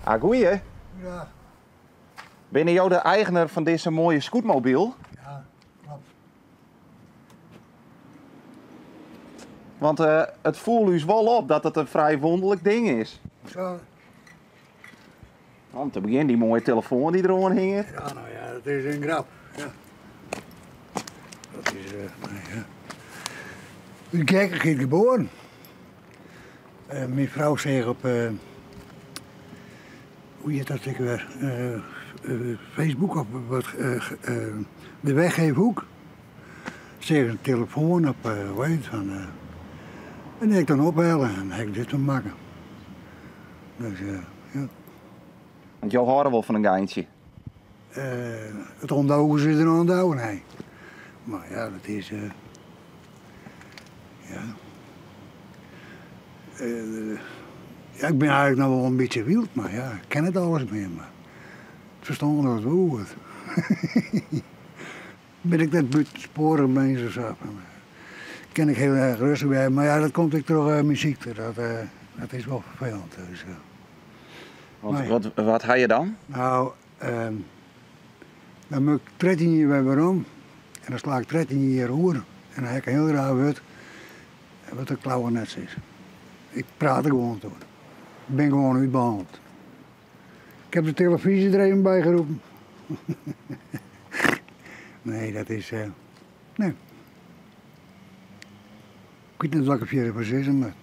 Ah, goeie. Ja. Binne jo de eigener fan dizze moaie scootmobyl? Ja, klopt. Want it foel ús wol op dat it in frij wûnderlik ding is. Zo. Om te begjinnen dy moaie telefoan dy't deroan hinget. Ja, no ja, dat is in grap. Ja. Dat is, no ja. Ut gekkichheid geboren. Myn frou seach op, hoe hjit dat ek wer, Facebook of wat, de weggeefhoek. Seach in telefoan op, hoe heet het, fan, en dy ha ik dan ophelle en ha ik dit fan makke. Dus ja. Want jo hâlde wol fan in geintsje? It ûndogen is der oan it nee. Mar ja, dat is. Ja. Ja, ik bin eigentlik noch wol in bytsje wyld, mar ja, ik kin net alles mear. Mar it ferstân docht wol goed. Bin ik net bûtenspoarich mins of sa. Kin ik hiel erch rêstich wêze, mar ja, dat komt ek troch myn sykte. Dat is wol ferfelend. Dus, Want wat, wat ha je dan? Nou, dan moat ik 13 jier wer werom. En dan sla ik 13 jier oer. En dan ha ik in hiel raar wurd, wat de klauwenets is. Ik praat der gewoan oer. Ik bin gewoan útbehanneld. Ik heb de televyzje der even by geroepen. Nee, dat is. Nee. Ik wit net wat ik der fierder fan sizze moat.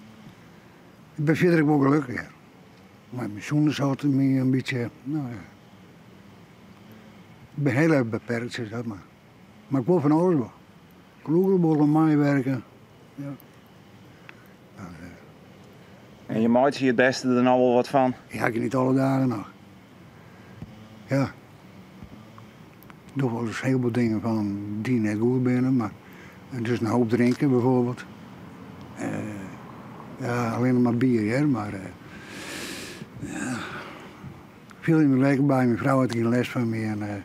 Ik bin fierder ek wol gelokkich, ja. Mar myn sûnens hâldt my in bytsje, no ja. Ik bin hiel erch beperkt, sis dat mar. Mar ik wol fan alles wol. Ik wol wol oan meiwerke, ja. En je meitsje it bêste der no wol wat fan? Ja, ik niet alle dagen noch. Ja. Ik doch wolris hiel wat dingen fan dy't net goed binne, mar dus in hoop drinken bijvoorbeeld. Ja, allinnich mar bier hear, mar ja. Fiel my lekker by, myn frou hat gjin lêst fan my en ik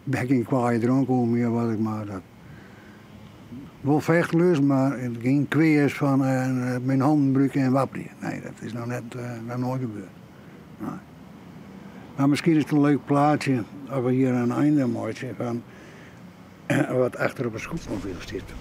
bin gjin kwaaie dronk oan my of wat ek mar. Dat wol fechtlust, mar gjin kwea fan myn hannen brûke en wapperje. Nee, dat is noch net, noch noait gebeurd. Nee. Mar miskien is it in leuk plaatsje as we hjir in ein oan meitsje fan wat achter op 'e scootmobyl stiet.